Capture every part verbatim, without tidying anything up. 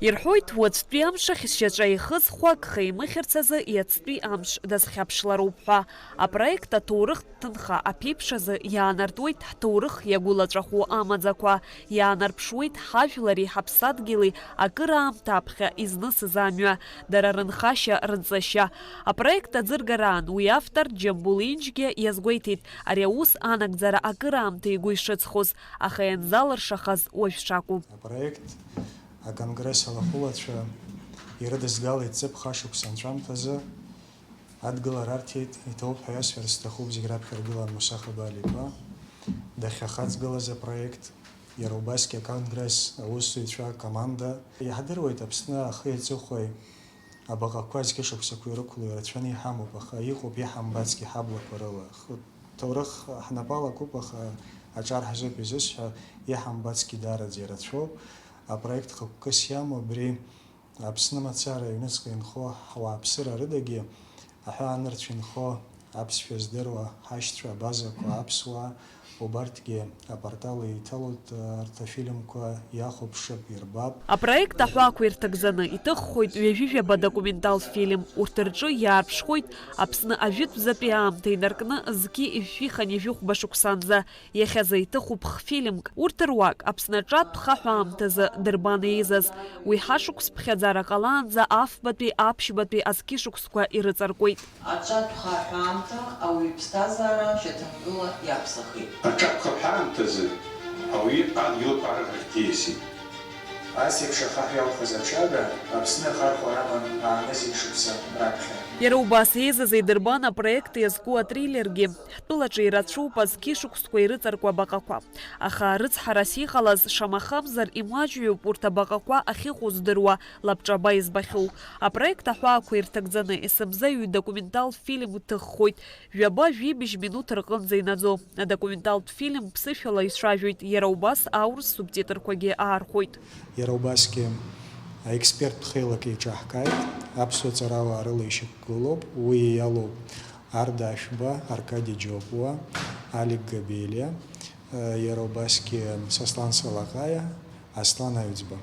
Ирҳәоит, уаҵәтәи амш ахь шьаҿа ихызхуа агха имыхьырц азы иацтәи амш дазхьаԥшлароуп ҳәа. Апроект аҭоурыхтә ҭынха аԥеиԥш азы иаанартуеит ҳҭоурых иагәылаҵәаху амаӡақәа, иаанарԥшуеит ҳажәлари ҳаԥсадгьыли акыраамҭа аԥхьа изнысыз амҩа, дара рынхашьа, рынҵашьа. Апроект аӡыргараан уи автор Џьамбул Инџьгьа иазгәеиҭеит, ари аус анагӡара акыраамҭа игәы ишыцхоз, аха ианзалыршахаз уажә шакәу. Апроект аконгресс алахәылацәа ирыдызгалеит ҵыԥх ашықәс анҵәамҭазы. Адгылара арҭеит, иҭоуп ҳәа иасҳәар сҭахуп зегь раԥхьа аргылан Муса Хабалиԥа. Дахьахаҵгылаз апроект, иара убасгьы аконгресс аусзуҩцәа акоманда. Иаҳдыруеит, Аԥсны ахи аҵыхәеи абаҟақәа зқьышықәсақәа ирықәлоу ирацәаны иҳамоуп, аха иҟоуп иҳамбацгьы ҳаблақәа рыла. Хы-, ҭоурых ҳнапы алакуп, аха аҿар ҳзоуп изысҳәо, иҳамбацгьы даараӡа ирацәоуп. Апроект хықәкыс иамоу абри Аԥсны мацара аҩныҵҟа инхо ҳауааԥсыра рыдагьы аҳәаанырцә инхо аԥсшәа здыруа ҳашьцәа, абазақәа, аԥсуаа, убарҭгьы апортал еиҭалоит, арҭ афильмқәа иахәаԥшып, ирбап. Апроект аҳәаақәа ирҭагӡаны иҭыххоит ҩажәижәаба документалтә фильм. Урҭ рҿы иаарԥшхоит Аԥсны ажәытәӡатәи аамҭа инаркны зқьи жәшәи хынҩажәи хәба шықәсанӡа. Иахьазы иҭыхуп х-фильмк. Урҭ руак Аԥсны аҿатә хаҳә аамҭазы Дырбан еизаз. Уи ҳашықәс ԥхьаӡара ҟалаанӡа афбатәи аԥшьбатәи азқьышықәсқәа ирыҵаркуеит. Аҿатә хаҳә аамҭа ауаҩы иԥсҭазаара шьаҭанкыла иаԥсахеит. Аҿатә хаҳә аамҭазы ауаҩы адгьылқәа арӷахь диасит. Ас еиԥш ахаҳә иалхыз аҽага Аԥсны ахархәара аман аанызқь шықәса раԥхьа. Иара убас еизаз идырбан апроект иазку атриллергьы. Ҳтәылаҿы ирацәоуп азқьышықәсқәа ирыҵаркуа абаҟақәа. Аха рыцҳарас иҟалаз, шамахамзар, имаҷҩуп урҭ абаҟақәа ахьыҟоу здыруа лабҿаба избахьоу. Апроект аҳәаақәа ирҭагӡаны есымза ҩ-документалтә фильм ҭыххоит, жәаба-жәибжь минуҭ рҟынӡа инаӡо. Адокументалтә фильм ԥсышәала ицәажәоит, иара убас аурыс субтитрқәагьы аархәоит. Иара убасгьы аексперттә хеилак еиҿаҳкааит, аԥсуа ҵарауаа рыла ишьақәгылоуп, уи иалоуп Арда Ашәба, Аркади Џьопуа, Алик Габелиа, иара убасгьы Сослан Салаҟаиа, Аслан Аҩӡба.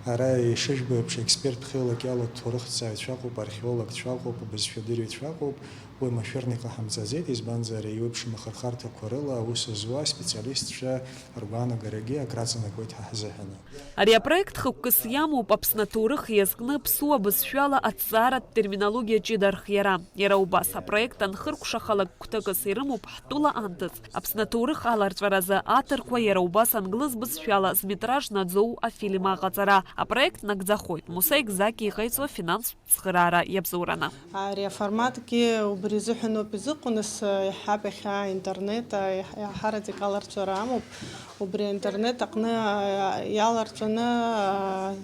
Ара ишыжәбо еиԥш, експерттә хеилак иалоу ҭоурыхҭҵааҩцәа ыҟоуп, археологцәа ыҟоуп, бызшәадырҩцәа ыҟоуп, уи машәырны иҟаҳамҵаӡеит, избанзар, еиуеиԥшым ахырхарҭақәа рыла аус зуа аспециалистцәа ргәаанагарагьы акраҵанакуеит ҳа ҳзыҳәаны. Ари апроект хықәкыс иамоуп Аԥсны аҭоурых иазкны ԥсуа бызшәала аҭҵааратә терминологиа ҷыда архиара. Иара убас апроект анхыркәшахалак гәҭакыс ирымоуп ҳтәыла анҭыҵ, Аԥсны аҭоурых аларҵәаразы аҭырқәа, иара убас англыз бызшәала зметраж наӡоу афильм аҟаҵара. Апроект нагӡахоит Муса Егзаки иҟаиҵо афинанстә цхыраара иабзоураны. Ари аформатгьы убри изыҳәаноуп изыҟоу, нас, иаҳҳәап, иахьа интернет, аиаҳ-, аиаҳараӡак аларҵәара амоуп. Убри аинтернет аҟны, а, иаларҵәаны, а,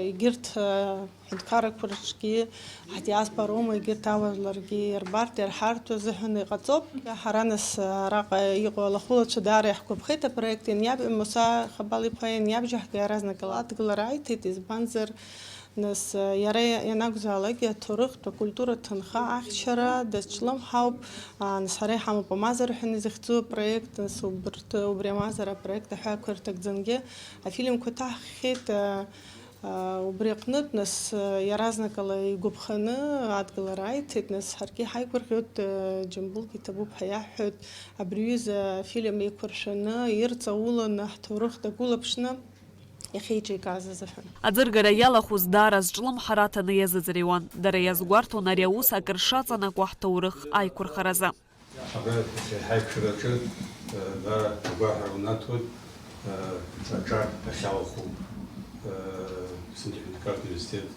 егьырҭ, а, ҳәынҭқаррақәа рҿгьы, ҳдиаспороума, егьырҭ ауаажәларгьы ирбартә, ирҳартә азыҳәан иҟаҵоуп. Ҳара, нас, араҟа иҟоу алахәылацәа даара иаҳгәаԥхеит апроект ианиаб-, Муса Хабал-иԥа ианиабжьаҳга иаразнак ала адгылара аиҭеит, избанзар, нас, иара ианакәзаалакгьы аҭоурыхтә акультуратә ҭынха ахьчара дазҿлымҳауп. А, нас, ҳара иҳамоуп Амазар ҳәа изыхьӡу апроект, нас, убырҭ, убри Амазар апроект аҳәаақәа ирҭагӡангьы афильмқәа ҭаҳхьеит, а, а, убри аҟнытә, нас, иаразнакала игәаԥханы адгылара аиҭеит, нас, ҳаргьы ҳаигәырӷьоит, а, Џьамбулгьы иҭабуп ҳәа иаҳҳәоит, абри аҩыза афильм еиқәыршәаны, ирҵауланы, ҳҭоурых дагәылаԥшны иахьеиҿикааз азыҳәан. Аӡыргара иалахәыз даара зҿлымҳара аҭаны иазыӡырҩуан. Дара иазгәарҭон ари аус акыр шаҵанакуа ҳҭоурых аиқәырхаразы. Абра ҳаиқәшәараҿы, э, даара агәаҳәара унаҭоит, э, аҿар ахьалахәу, э, Аԥсны Техникатә университет,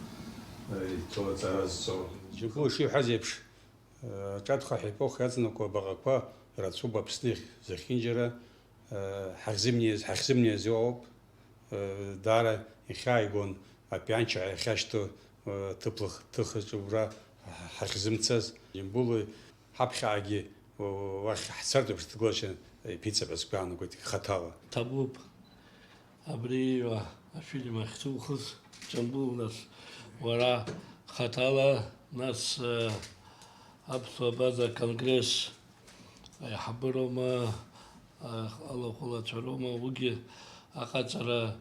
э, иҭоу аҵара зҵоу. Џьамбул ишиҳәаз еиԥш, э, аҿатә хаҳә епоха иаҵанакуа абаҟақәа рацәоуп Аԥсны зехьынџьара, э, ҳахьзымнеиз, ҳахьзымнеиз иоуп. Даара ихьааигон апианча иахьашьҭоу, ҭыԥлых ҭыхаҿ убра ҳахьзымцаз. Џьамбули ҳаԥхьаҟагьы уахь ҳцартә еиԥш дгылашьа иԥиҵап ҳәа сгәы иаанагоит хаҭала. Ҭабуп абри афильм ахьҭухыз, Џьамбул, нас уара хаҭала, нас, э, аԥсуа абаза конгресс аиҳабыроума, алахәылацәа роума, уигьы аҟаҵара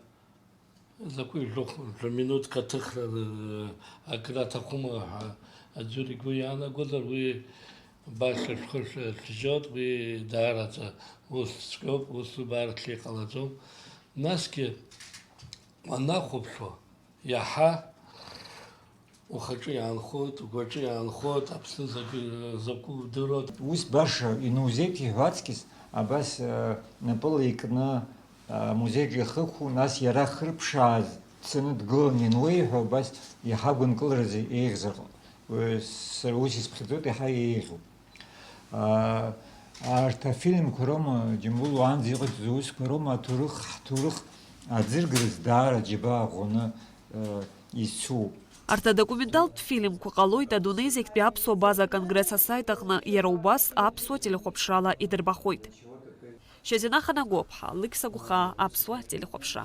Закәи жәохә-, жәа минуҭк аҭыхра акыр аҭахума ҳәа аӡәыр игәы иаанагозар, уи баша шәхы шәжьоит, уи даараӡа ус цәгьоуп, ус убарҭ иҟалаӡом. Насгьы уанахәаԥшуа, иаҳа ухаҿы иаанхоит, угәаҿы иаанхоит, Аԥсны закәи-, закәу удыруеит. Ус баша инузеиҭеиҳәо аҵкьыс, абас, э, напыла икны, э, амузеиҿ иахықәу, нас иара хырԥшааз дцаны дгылан иануеиҳәо, абас иаҳа гәынкыларазы еиӷьзар ҟалап. Уи сара ус исԥхьаӡоит, иаҳа еиӷьуп. Аа, арҭ афильмқәа роума, Џьамбул уаанӡа иҟаиҵоз аусқәа роума аҭоурых, ҳҭоурых аӡыргараз даара џьабаа ӷәӷәаны, э, изцу? Арҭ адокументалтә фильмқәа ҟалоит адунеи зегьтәи аԥсуа база аконгресс асайт аҟны, иара убас аԥсуа телехәаԥшрала идырбахоит. Шьазина Ханагәаԥҳа, Алықьса Гәхаа, аԥсуа телехәаԥшра.